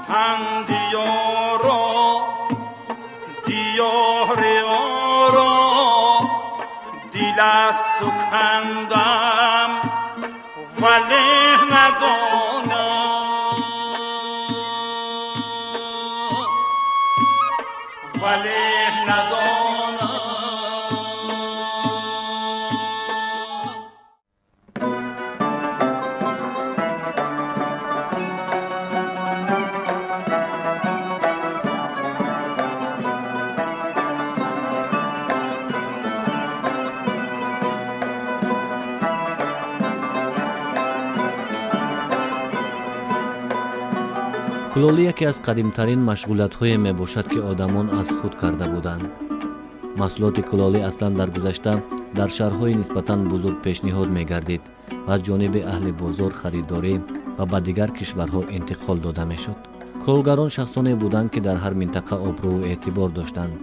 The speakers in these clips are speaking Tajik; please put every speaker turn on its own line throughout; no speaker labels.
Пандиёро диёри оро дил аз ту кандам вале надонам, вале надонам.
Кулолӣ яке аз қадимтарин машғулиятҳое мебошад, ки одамон аз худ карда буданд. Маҳсулоти кулолӣ аслан дар гузашта дар шаҳрҳои нисбатан бузург пешниҳод мегардид ва аз ҷониби аҳли бозор харидорӣ ва ба дигар кишварҳо интиқол дода мешуд. Кулолгарон шахсоне буданд, ки дар ҳар минтақа обрӯву эътибор доштанд,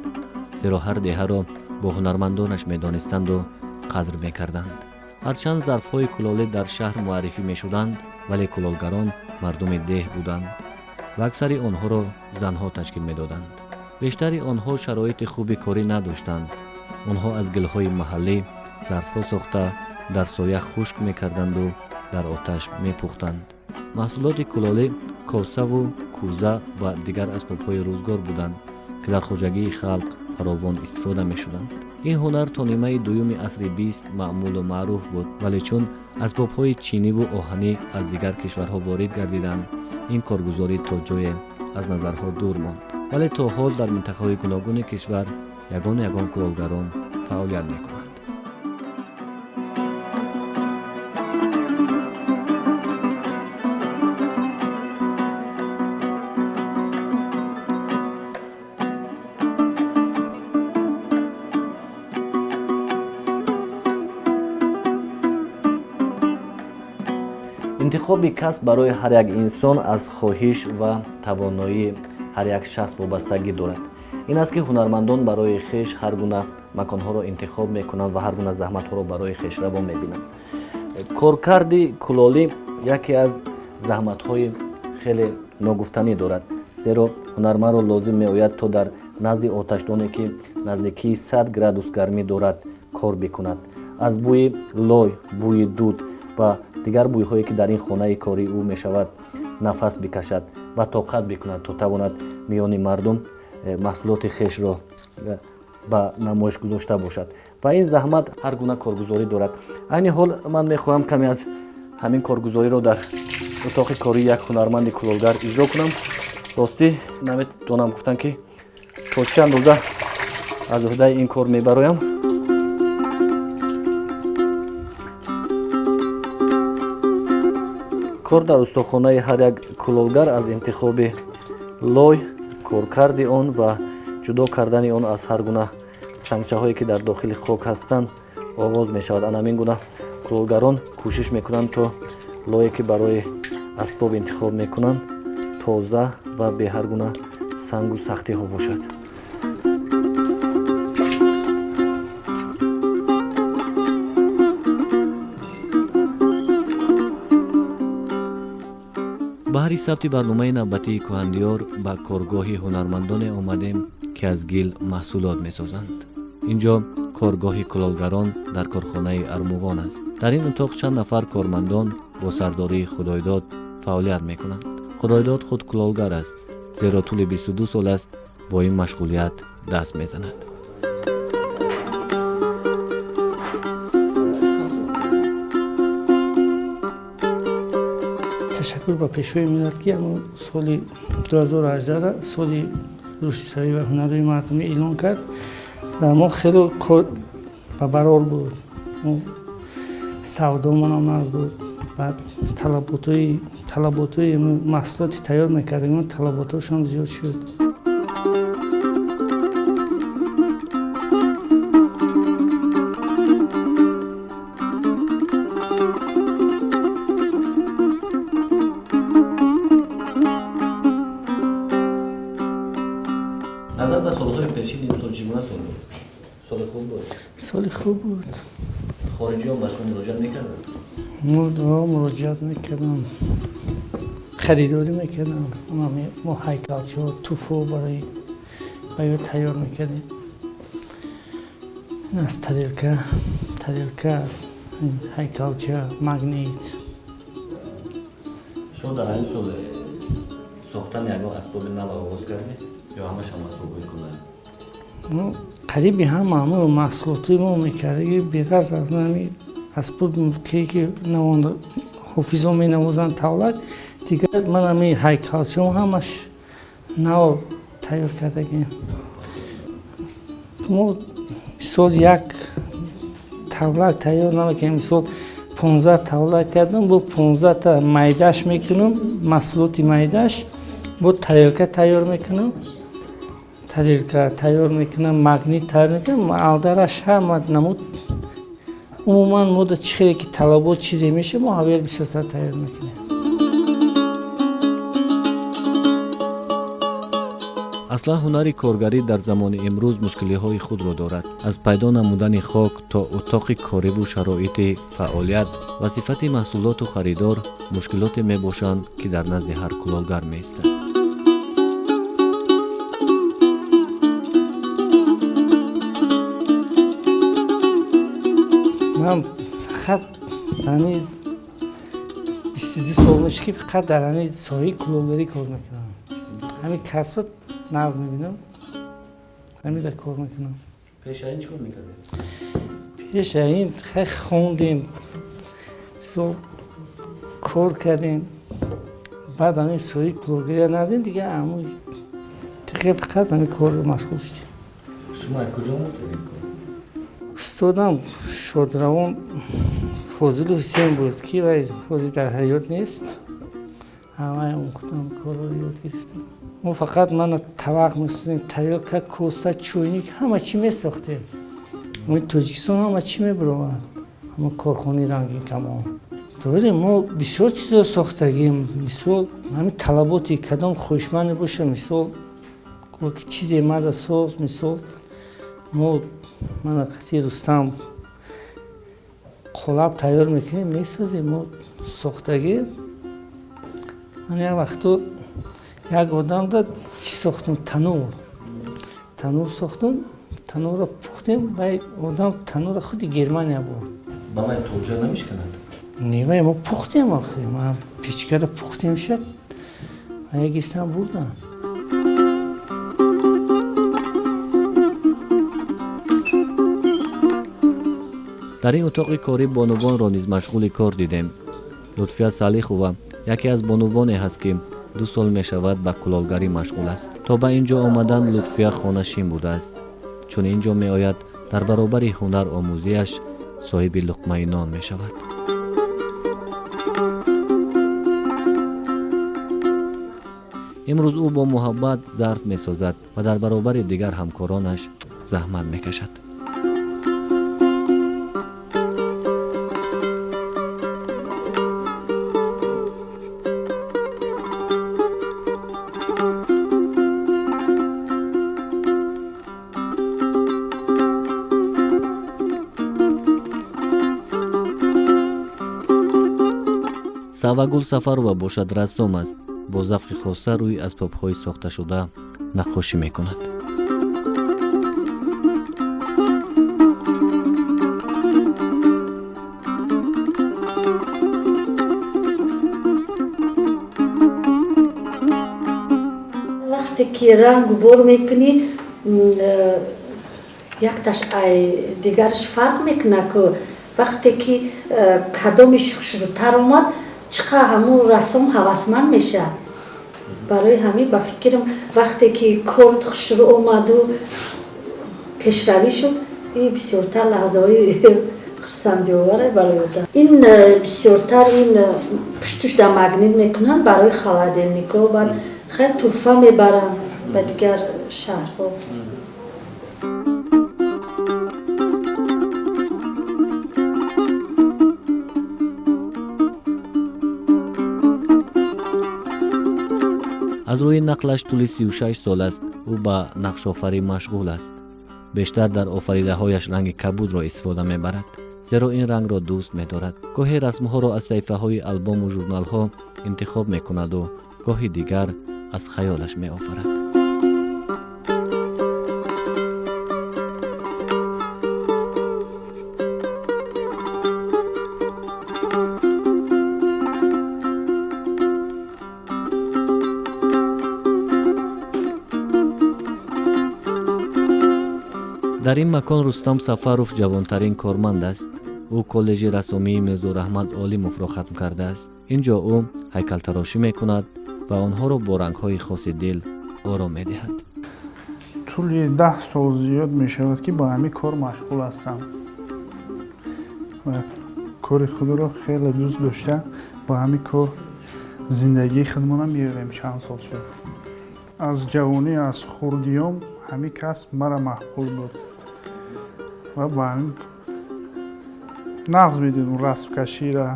зеро ҳар деҳаро бо ҳунармандонаш медонистанду қадр мекарданд. Ҳарчанд зарфҳои кулолӣ дар шаҳр муаррифӣ мешуданд, вале кулолгарон мардуми деҳ буданд ва аксари онҳоро занҳо ташкил медоданд. Бештари онҳо шароити хуби корӣ надоштанд. Онҳо аз гилҳои маҳаллӣ зарфҳо сохта дар соя хушк мекарданду дар оташ мепухтанд. Маҳсулоти кулолӣ косаву кӯза ва дигар асбобҳои рӯзгор буданд, ки дар хоҷагии халқ фаровон истифода мешуданд. Ин ҳунар то нимаи дуюми асри бист маъмулу маъруф буд, вале чун асбобҳои чиниву оҳанӣ аз дигар кишварҳо ворид гардиданд, ин коргузорӣ то ҷое аз назарҳо дур монд. Вале то ҳол дар минтақаҳои гуногуни кишвар ягон ягон кулолгарон фаъолият мекунанд. Интихоби касб барои ҳар як инсон аз хоҳиш ва тавоноии ҳар як шахс вобастагӣ дорад. Ин аст, ки ҳунармандон барои хеш ҳар гуна маконҳоро интихоб мекунанд ва ҳар гуна заҳматҳоро барои хеш раво мебинанд. Коркарди кулолӣ яке аз заҳматҳои хеле ногуфтанӣ дорад, зеро ҳунармандро лозим меояд, то дар назди оташдоне, ки наздикии 100 градус гармӣ дорад, кор бикунад. Аз бӯи лой, бӯи дуд ва дигар бӯйҳое, ки дар ин хонаи кории ӯ мешавад, нафас бикашад ва тоқат бикунад, то тавонад миёни мардум маҳсулоти хешро ба намоиш гузошта бошад. Ва ин заҳмат ҳар гуна коргузорӣ дорад. Айни ҳол ман мехоҳам каме аз ҳамин коргузориро дар утоқи кории як ҳунарманди кулолгар иҷро кунам. Ростӣ наметавонам гуфтам, ки то чӣ андоза аз уҳдаи ин кор мебароям. Кор дар устохонаи ҳар як кулолгар аз интихоби лой, коркарди он ва ҷудо кардани он аз ҳар гуна сангчаҳое, ки дар дохили хок ҳастанд, оғоз мешавад. Ана ҳамин гуна кулолгарон кӯшиш мекунанд, то лое, ки барои асбоб интихоб мекунанд, тоза ва бе ҳар гуна сангу сахтиҳо бошад. Баҳри сабти барномаи навбатии Кӯҳандиёр ба коргоҳи ҳунармандоне омадем, ки аз гил маҳсулот месозанд. Инҷо коргоҳи кулолгарон дар корхонаи Армуғон аст. Дар ин утоқ чанд нафар кормандон бо сардории Худойдод фаъолият мекунанд. Худойдод худ кулолгар аст, зеро тӯли 22 сол аст бо ин машғулият даст мезанад.
Ташаккур ба Пешвои миллат, ки ҳамон соли 2018 соли рушди савӣ ва ҳунарҳои мардумӣ эълон кард. Дар мо хеле кор ба барор буд, савдомонам нағз буд. Баъд талаботҳои маҳсулоти тайёр мекардем, талаботҳошам зиёд шуд.
Назар ба солҳои пешин имсол чӣ гуна сол буд? Соли хуб буд?
Соли хуб буд.
Хориҷиён ба шумо муроҷиат мекарданд?
Муроҷиат мекардам. Харидорӣ мекардам. Мо ҳайкалчаҳо, туфо барои ё тайёр мекардем. Ин аз тарелка, тарелка, ҳайкалча, магнит.
Шумо дар ҳамин сол сохтани ягон асбоби нав оғоз кардед ё ҳамаш ҳам асбобҳои кӯҳна?
Қариби ҳама ҳамаи маҳсулотҳои мо мекардаги, беғарз аз ҳами асбоби ки ҳофизон менавозанд, тавлак, дигар ман ҳами ҳайкалчаҳо ҳамаш нав тайёр кардагем. Мо мисол як тавлак тайёр намекунем, мисол 15 тавлак кардам, бо 15та майдаш мекунам, маҳсулоти майдаш, бо тарелка тайёр мекунам, тарелка тайёр мекунам, магнит тайёр мекунам, алдараш ҳама намуд. Умуман мо да чӣ хеле ки талабот чизе меша, мо ҳавер бисёртар тайёр мекунем.
Аслан ҳунари коргарӣ дар замони имрӯз мушкилиҳои худро дорад. Аз пайдо намудани хок то утоқи кориву шароити фаъолият ва сифати маҳсулоту харидор мушкилоте мебошанд, ки дар назди ҳар кулолгар меистад.
Ман фақат ҳамин 22 сол мешавад, ки фақат дар ҳамин соҳаи кулолгарӣ кор мекунам. Ҳамин касбат нағз мебинам, ҳамин кор мекунам.
Пеш аз ин чӣ кор мекардед?
Пеш аз ин хеле хондем, мисол кор кардем, баъд ҳамин соҳаи кулолгарӣ надем, дигар ҳамун дигар фақат ҳамин корро машғул шудем.
Шумо аз куҷо омӯхтед ин кор?
Устодам шодравон Фозилу Ҳусейн буд, ки вай ҳозир дар ҳаёт нест. Ҳамаи омӯхтам, корро ёд гирифтам. Мо фақат мана тавақ месозем, тарелка, коса, чойник, ҳама чӣ месохтем. Мо Тоҷикистон ҳама чӣ мебуровард, ҳама корхонаи рангин камон. Дорем, мо бисёр чизо сохтагем, мисол ҳамин талаботи кадом хоҳишманде боша, мисол ки чизе мада соз, мисол мо мана қати Рустам қолаб тайёр мекунем, месозем, мо сохтагем. Ман як вақто як одам дад, чӣ сохтум? Танур. Танур сохтум, танурро пухтем, вай одам танурро худи Германия бурд.
Ба вай тоҷа намешканад?
Не, вай мо пухтем охи, ман печкаро пухтем шад, вай гирифтам бурдам.
Дар ин утоқи корӣ бонувонро низ машғули кор дидем. Лутфия Салихова яке аз бонувоне ҳаст, ки 2 сол мешавад ба кулолгарӣ машғул аст. То ба ин ҷо омадан Лутфия хонашин будааст. Чун ин ҷо меояд, дар баробари ҳунар омӯзиаш соҳиби луқмаи нон мешавад. Имрӯз ӯ бо муҳаббат зарф месозад ва дар баробари дигар ҳамкоронаш заҳмат мекашад. Савагул Сафарова бошад рассом аст. Бо завқи хоса рӯи асбобҳои сохташуда наққошӣ мекунад.
Вақте ки рангу бор мекунӣ, якташ ай дигараш фарқ мекунад, ку вақте ки кадомиш хушрӯтар омад, чӣ қадр ҳамун рассом ҳавасманд мешавад. Барои ҳамин ба фикрам вақте ки кор хушрӯ омаду пешравӣ шуд, ин бисёртар лаҳзаҳои хурсандиоваре барои одам. Ин бисёртар ин пуштуш дар магнит мекунанд барои холодильникҳо, баъд хеле тӯҳфа мебаранд ба дигар шаҳрҳо.
Аз рӯи нақлаш тӯли 36 сол аст ӯ ба нақшофарӣ машғул аст. Бештар дар офаридаҳояш ранги кабудро истифода мебарад. Зеро ин рангро дӯст медорад. Гоҳе расмҳоро аз саҳифаҳои албому журналҳо интихоб мекунаду гоҳи дигар аз хаёлаш меофарад. Дар ин макон Рустам Сафаров ҷавонтарин корманд аст. Ӯ коллеҷи рассомии Мирзораҳмат Олимовро хатм кардааст. Ин ҷо ӯ ҳайкалтарошӣ мекунад ва онҳоро бо рангҳои хоси дил ором медиҳад.
Тӯли 10 сол зиёд мешавад, ки ба ҳамин кор машғул ҳастам ва кори худро хеле дӯст дошта, ба ҳамин кор зиндагии худмона меорем. Чанд сол шуд, аз ҷавонӣ, аз хурдиём ҳамин касб мара маъқул буд ва ба ҳамин нағз медидум расмкашира,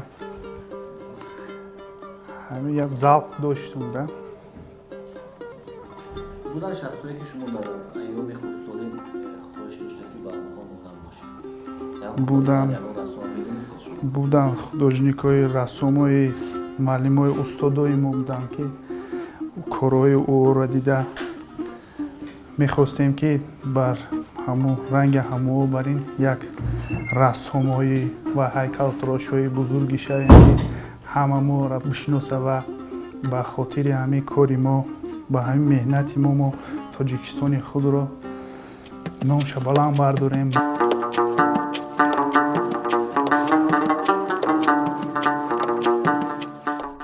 ҳамин як завқ доштум да.
Буданд шахсое, ки шумо дар айёми хурдсолӣ хоҳиш доштед, ки ба онҳо монанд бошед?
Буданд, буданд. Художникҳои, рассомои, муаллимои, устодои мо буданд, ки корҳои ӯро дида мехостем, ки бар ҳамун ранги ҳамоо бар ин як рассомҳои ва ҳайкалтарошҳои бузурге шавем, ки ҳама моро бишноса ва ба хотири ҳамин кори мо, ба ҳамин меҳнати мо, мо Тоҷикистони худро номша баланд бардорем.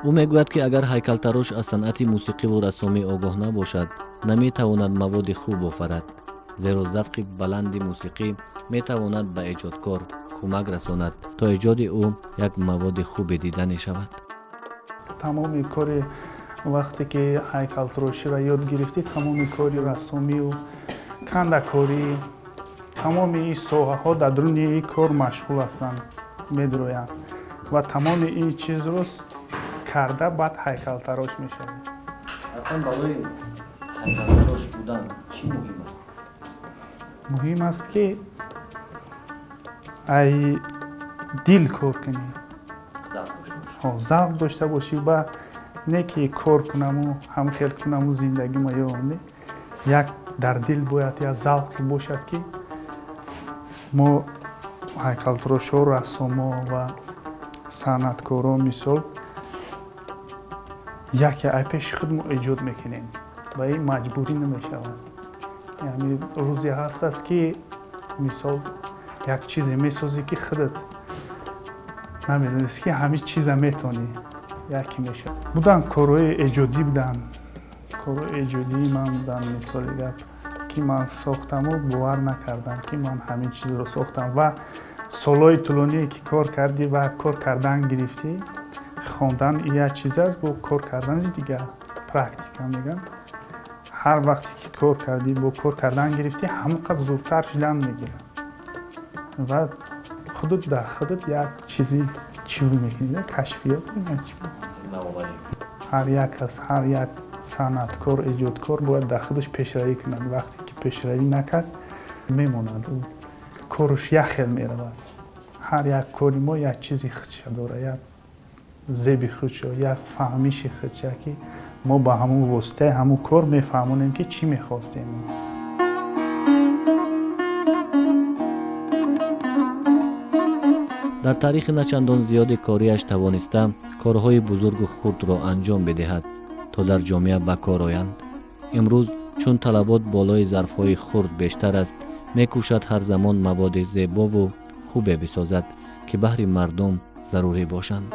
Ӯ мегӯяд, ки агар ҳайкалтарош аз санъати мусиқиву рассомӣ огоҳ набошад, наметавонад маводи хуб офарад, зеро завқи баланди мусиқӣ метавонад ба эҷодкор кӯмак расонад, то эҷоди ӯ як маводи хубе дида мешавад.
Тамоми кори, вақте ки ҳайкалтароширо ёд гирифтӣ, тамоми кори рассомию кандакорӣ, тамоми ин соҳаҳо дар дуруни ин кор машғул ҳастанд, медуроянд ва тамоми ин чизро карда, баъд ҳайкалтарош мешавӣ.
Аслан барои ҳайкалтарош будан чӣ муҳим аст?
Муҳим аст, ки ай дил кор кунӣ, завқ дошта бошӣ ва не ки кор кунаму ҳам хел кунаму зиндагима ё не, як дар дил бояд як завқе бошад, ки мо ҳайкалтарошҳо, рассомо ва санъаткоро, мисол, яке ай пеши худ мо эҷод мекунем ва ин маҷбурӣ намешавад. Яъне рӯзе ҳаст аст, ки мисол, як чизе месозӣ, ки худат намедонист, ки ҳамин чиза метонӣ, яке мешавад. Буданд корҳои эҷодӣ, буданд корҳои эҷодии ман буданд, мисоли гап, ки ман сохтаму бовар накардам, ки ман ҳамин чизро сохтам. Ва солҳои тӯлоние ки кор кардӣ ва кор кардан гирифтӣ, хондан як чиз аст, бо кор кардани дигар, практика мегӯям. Ҳар вақте ки кор кардӣ, бо кор кардан гирифтӣ, ҳамон қадр зудтар шидан мегирад ва худат дар худат як чизи чӣ мекунӣ, кашфиёт. Ҳар як кас, ҳар як санъаткор, эҷодкор бояд дар худаш пешравӣ кунад. Вақте ки пешравӣ накард, мемонад, кораш як хел меравад. Ҳар як кори мо як чизи худша дорад, як зеби худшо, як фаҳмиши худша, ки мо ба ҳамун воситаи ҳамун кор мефаҳмонем, ки чӣ мехостем.
Дар таърихи начандон зиёди кориаш тавониста корҳои бузургу хурдро анҷом бидиҳад, то дар ҷомеа ба кор оянд. Имрӯз, чун талабот болои зарфҳои хурд бештар аст, мекӯшад ҳар замон маводи зебову хубе бисозад, ки баҳри мардум зарурӣ бошанд.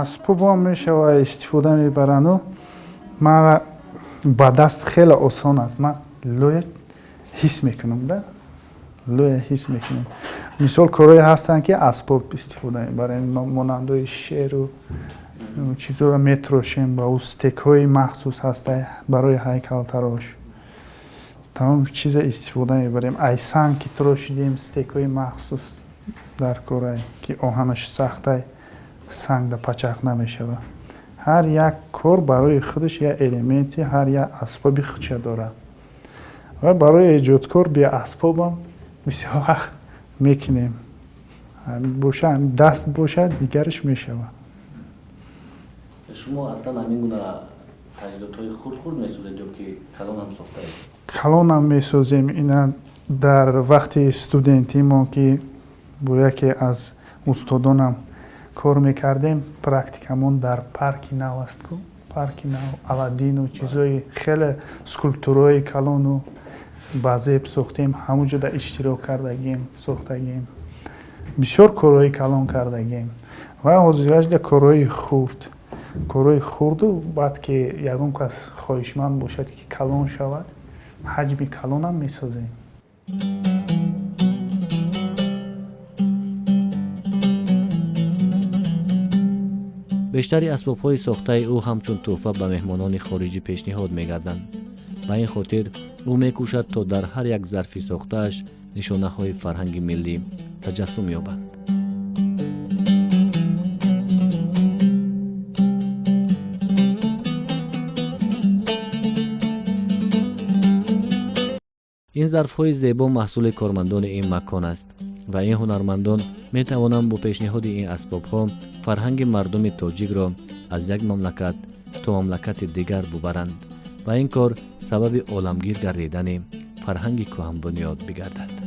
Асбобам мешава, истифода мебаранду мара ба даст хеле осон аст. Ман лӯя ҳис мекунам да, лӯя ҳис мекунам. Мисол, корҳое ҳастанд, ки асбоб истифода мебарем, монандои шеру Чизоро метрошем, ба ӯ стекҳои махсус ҳаста барои ҳайкалтарош. Тамом чиза истифода мебарем. Ай санг ки трошидем, стекҳои махсус дар корай, ки оҳанаш сахтай, санг да пачақ намешавад. Ҳар як кор барои худаш як элементи, ҳар як асбоби худша дорад. Ва барои эҷодкор беасбобам бисёр вақт мекунем. Боша, даст бошад, дигараш мешавад.
Шумо аслан ҳамин гуна таҷҳизотҳои хурд-хурд месозед ё ки калон ҳам сохтаед?
Калонам месозем. Ина дар вақти студентимо ки бо яке аз устодонам кор мекардем, практикамон дар парки нав аст ку, парки нав, Аладдину чизои хеле скульптураҳои калону базеб сохтем, ҳамун ҷода иштирок кардагем, сохтагем. Бисёр корҳои калон кардагем ва ҳозиражда корҳои хурд, корҳои хурду баъд ки ягон кас хоҳишманд бошад ки калон шавад, ҳаҷми калонам месозем.
Бештари асбобҳои сохтаи ӯ ҳамчун тӯҳфа ба меҳмонони хориҷӣ пешниҳод мегарданд. Ба ин хотир ӯ мекӯшад, то дар ҳар як зарфи сохтааш нишонаҳои фарҳанги миллӣ таҷассум ёбанд. Ин зарфҳои зебо маҳсули кормандони ин макон аст ва ин ҳунармандон метавонанд бо пешниҳоди ин асбобҳо фарҳанги мардуми тоҷикро аз як мамлакат то мамлакати дигар бубаранд ва ин кор сабаби оламгир гардидани фарҳанги кӯҳанбунёд бигардад.